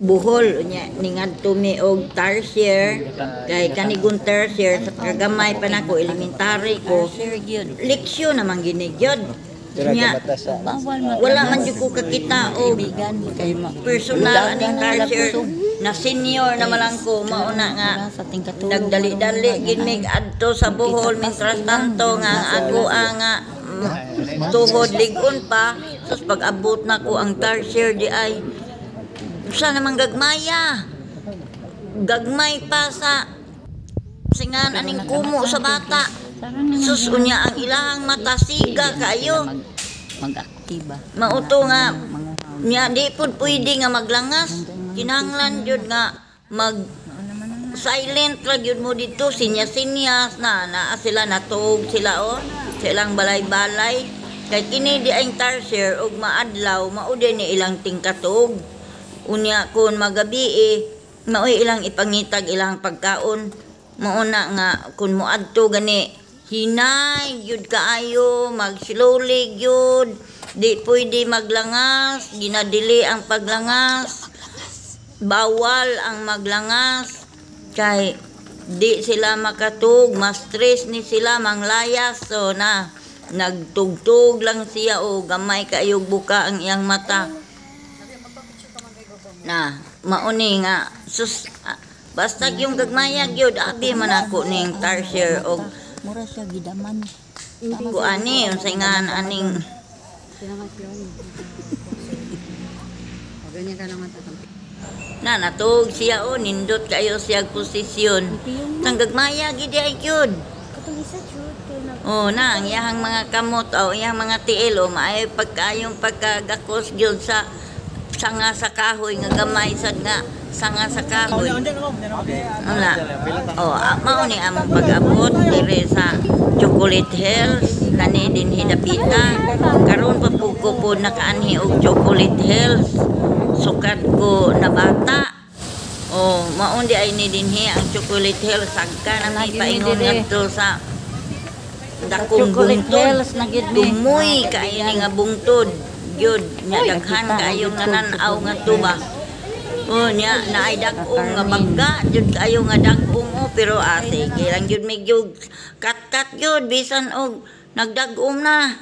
Bohol. Unya ningadto mi og tarsier kay kanigon tarsier sa kagamay pa nako, elementary ko. Leksyon naman gini gyud. Nya wala man jud ko kakita og personal aning tarsier na senior na malang ko, mao na nga nagdali-dali gid mig adto sa Bohol. Mientras tanto nga ang ako ang nga tuhod lig-on pa. Sus, pag abot na ko, ang tarsier di ay usa namang gagmaya, gagmay pa sa singan aning kumo sa bata. Sus, unya ang ilahang mata siga kaayo. Mag-aktiba. Mauto nga nya di pud pwede nga maglangas, kinahanglan jud nga mag silent ra gyud mo dito, sinya-sinyas na naa sila, natuog sila oh sa ilang balay-balay kay kini di ang tarsier og maadlaw mao din ni ilang tingkatuog. Unya kun magabi eh, mao'y ilang ipangitag ilang pagkaon. Mao na nga kun moadto gani, hinay gyud kaayo, mag slowly gyud, di pwede maglangas, ginadili ang paglangas, bawal ang maglangas kay di sila makatug, mas stress ni sila, manglayas. So na nagtugtog lang siya o gamay kayo buka ang iyang mata na mauni nga sus ah, basta yung gagmaya gyud, abi man ako ning tarsier og Mura siya gidaman. Kuani unsay nga aning Ganyan ka naman tatampi. Na natug siya o nindot kayo siya posisyon tang gagmaya gid ay gyud. Katong isa jud kay nag Oh, na ang iyahang mga kamot o iyang mga tiil o maayo pagkayong pagkagakos gyud sa sanga sa kahoy nga gamay sad nga sanga sa kahoy. Wala. Oh, ah, mao ni among pag-abot dire sa Chocolate Hills kani dinhi dapita. Karon pa pud ko po nakaanhi og Chocolate Hills. Sukad ko na bata. Oh, mao di ay ni dinhi ang Chocolate Hills, sagka na may paingon ngadto sa dakong Chocolate bungtod. Hills na gid ni. Dumoy kaayo ni nga bungtod. Gyud nya daghan kaayo nga nan-aw nga tuba. Oh, nya naay dag-ong nga bangga, jud kaayo nga dag-ong oh, pero ah, sige lang jud, may gyud kat-kat gyud bisan og nagdag-om na.